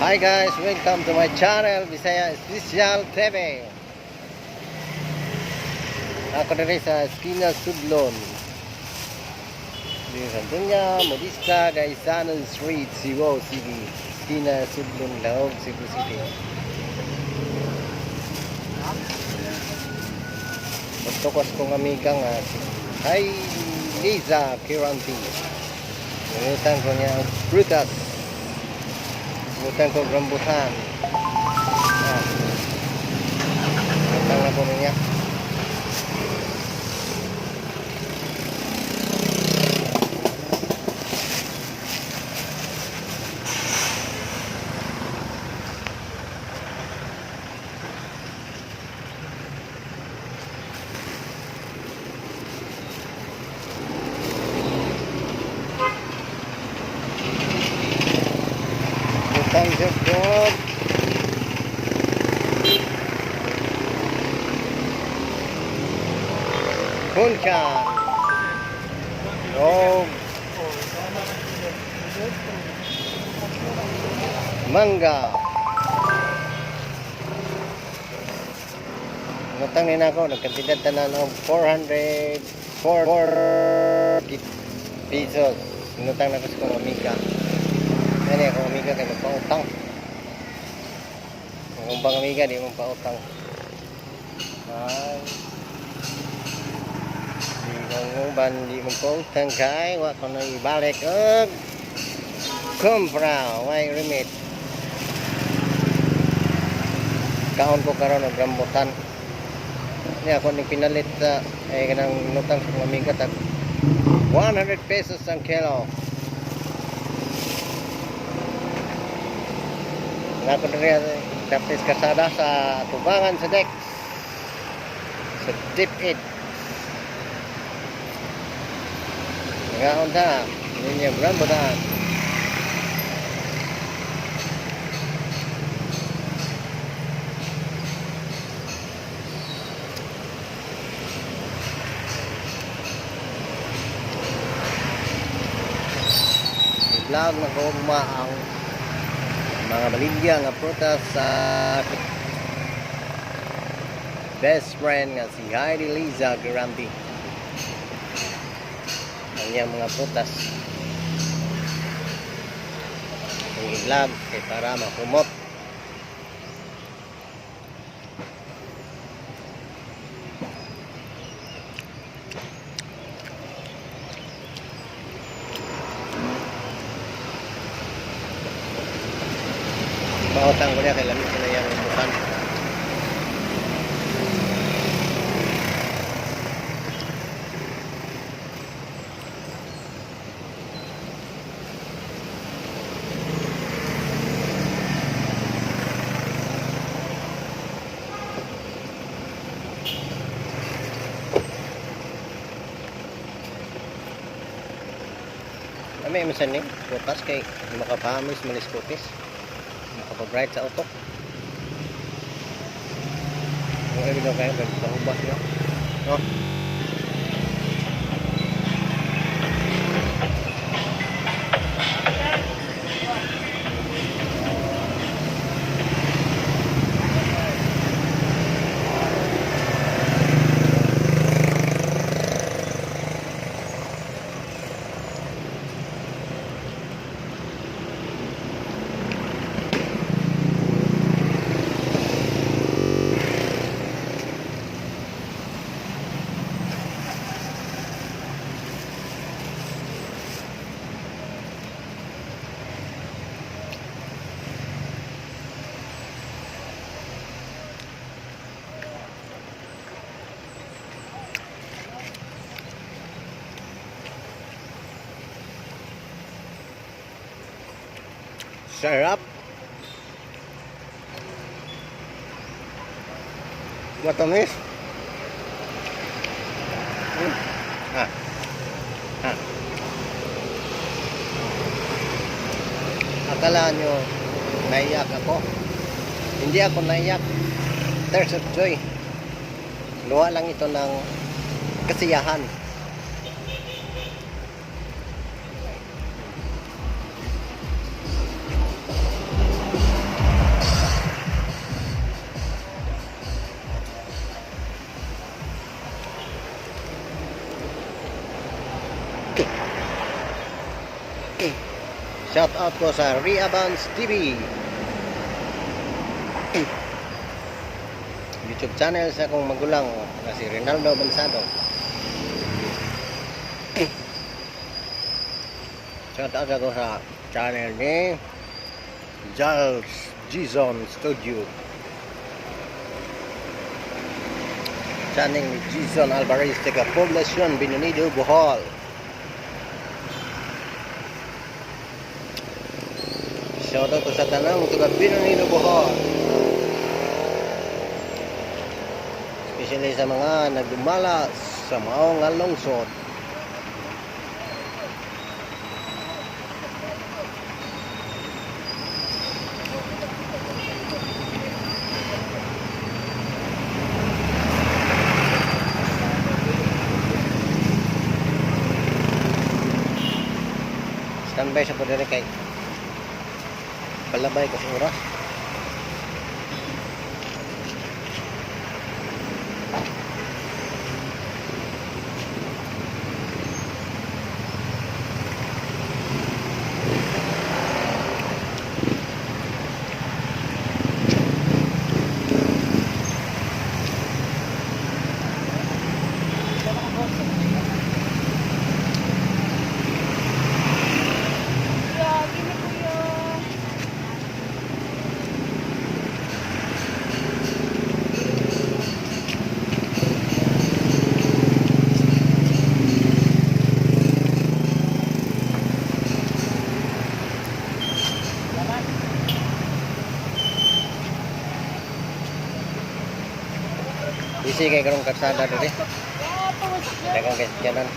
Hi guys, welcome to my channel, Bisaya Special TV. Ako diri sa Esquina Sudlon. Diri sa Dunya, Modista, Gaisano Street, Cebu City. Esquina Sudlon, Lahug, Cebu City. Pagtukos kong amiga nga si Hi Liza Kiranti. Nangutang ko niya og prutas. Ngutang ko rambutan. Ah. Ngutang na ko niya. Ngutang siya ko. Kunkan. Oh. Mangga. Ngutang ni nako, nagkantidad tanan og 404 pesos. Ngutang na ko sa kong amiga. Yan akong amiga kay magpautang. Ang bang amiga di mo pautang. Ay. Di kong uban di mo pautang kay wa ko na ibalik og kumpra, way remit. Kaon ko karon og rambutan. Ni ako ning pinalit sa eh kanang nutang sa kong amiga tag 100 pesos ang kilo. Nako diri tapis kasada sa tubangan sa Dex. Sa Deep Ed. Ngaon ta, ninyo rambutan. I-vlog na ko ang mga baligya nga prutas sa best friend nga si Heidi Liza Garanti. Ang iyang mga prutas. Ang i-vlog kay para makumot. Pautang ko niya kay lamit na iyang rambutan. Ami man ni prutas kay makapamis maliskutis. Makapa-bright sa utok. Kung ibig daw kayo, bahubas niyo. No? Sarap. Matamis. Ah. Ah. Akala nyo naiyak ako. Hindi ako naiyak. Tears of joy. Luha lang ito ng kasiyahan. Shout out ko sa Ria Bans TV. YouTube channel sa akong magulang na si Rinaldo Bansado. Shout out ako sa channel ni Giles Gizon Studio. Channel ni Gizon Alvarez taga Poblacion, Binonido, Bohol. Shout out ko sa tanang taga Binonido, Bohol. Especially sa mga nagdumala sa maong nga lungsod. Standby sa po diri kay palabay ko sa oras. Kuya, gini, kuya. Busy kay karong kalsada diri. Daghang kay sakyanan.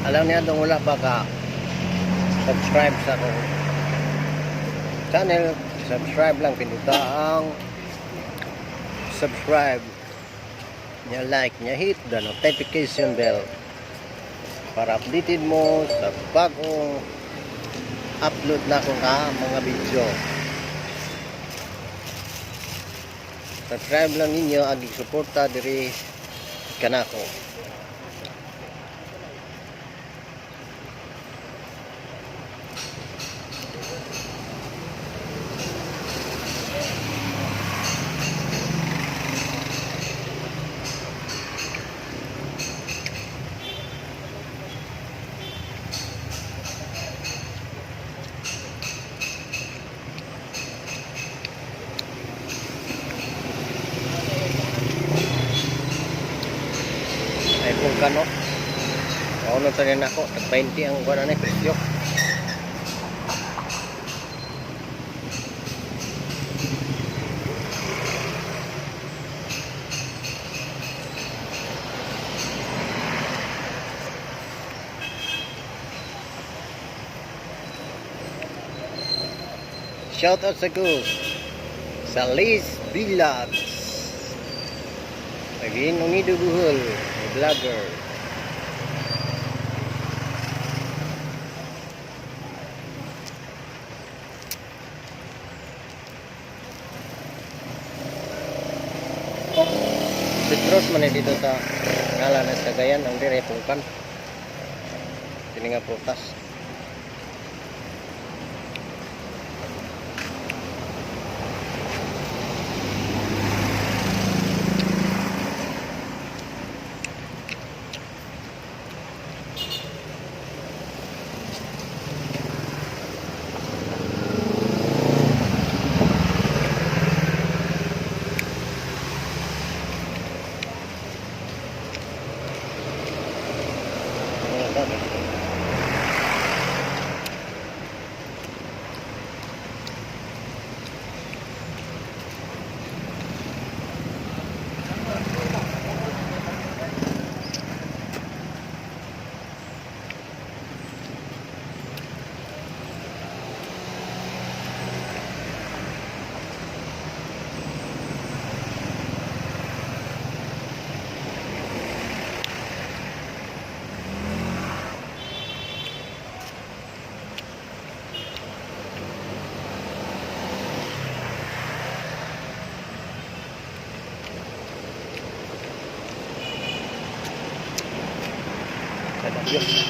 Alam niya itong wala pa ka subscribe sa akong channel, subscribe lang, pinduta ang subscribe niya, like niya, hit the notification bell para updated mo sa bagong upload na akong mga video. Subscribe lang ninyo agi suporta diri kanako. Ay kung kano kaunon sa rin ako tag 20 ang kuan ani presyo. Shout out sa ko sa Liz Vlogs. Again, Unido Buhol, vlogger. Citrus man eh dito sa ngalan sa Cagayan, ang dire pungkan. Kini nga prutas. Mga sabi. Kada Diyos.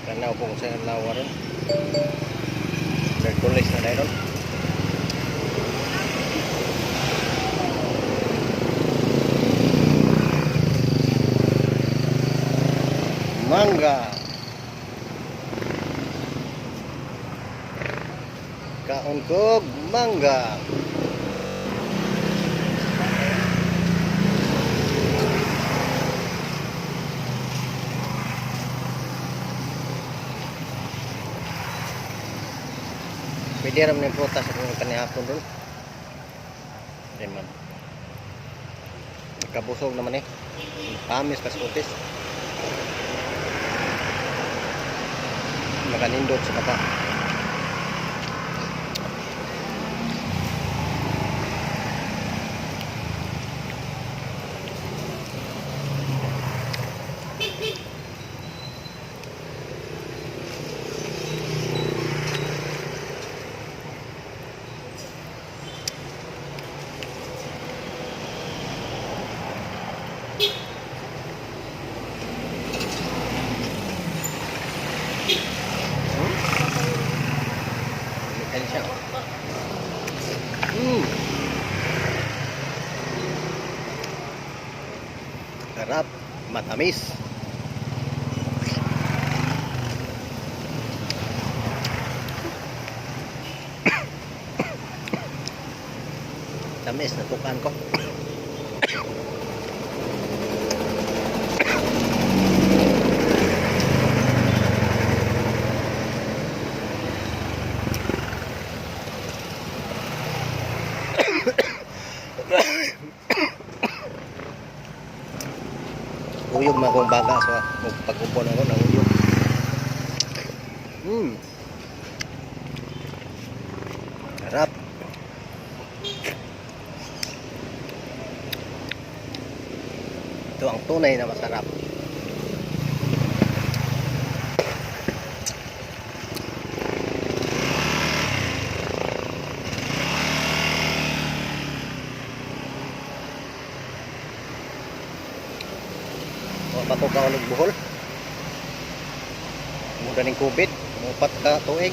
Tanaw ko kung sa lawa ron. Merkulis na dahil ron. Mangga. Kaon kog mangga. Pwede ram ng prutas kung kanihapon ron. Ay, ma'am. Kabusog naman eh. Pamis kas kutis. Makanindot sa kapa. Kain siya. Sarap, matamis. Tamis na tukan ko. Uyog man akong baga so pag-upon ako ng uyog. Sarap. Ito ang tunay na masarap. Wa pa to kaon og buhol. Mura ning COVID, mupat ka tuig.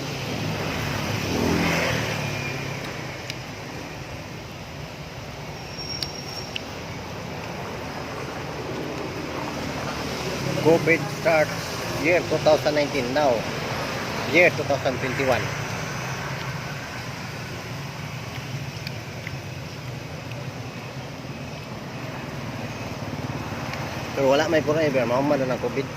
COVID starts year 2019 now. Year 2021. Pero wala may forever, mahuman na ng COVID.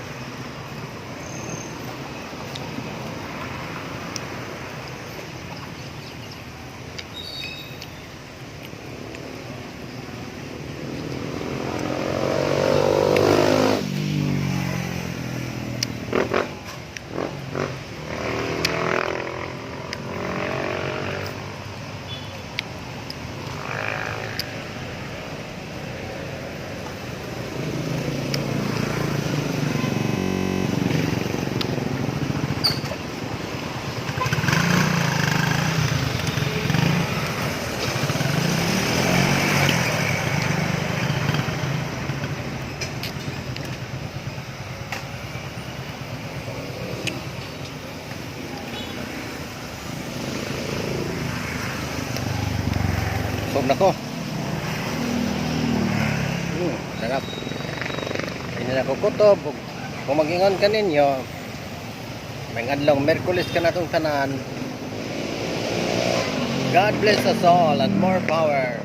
Busog na ko. Sarap. Hindi na ko kutob. Kung mag-ingon ka ninyo, may adlaw Merkulis ka na itong tanan. God bless us all and more power.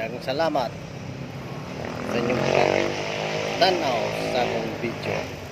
Daghang salamat sa inyong tanaw sa akong video.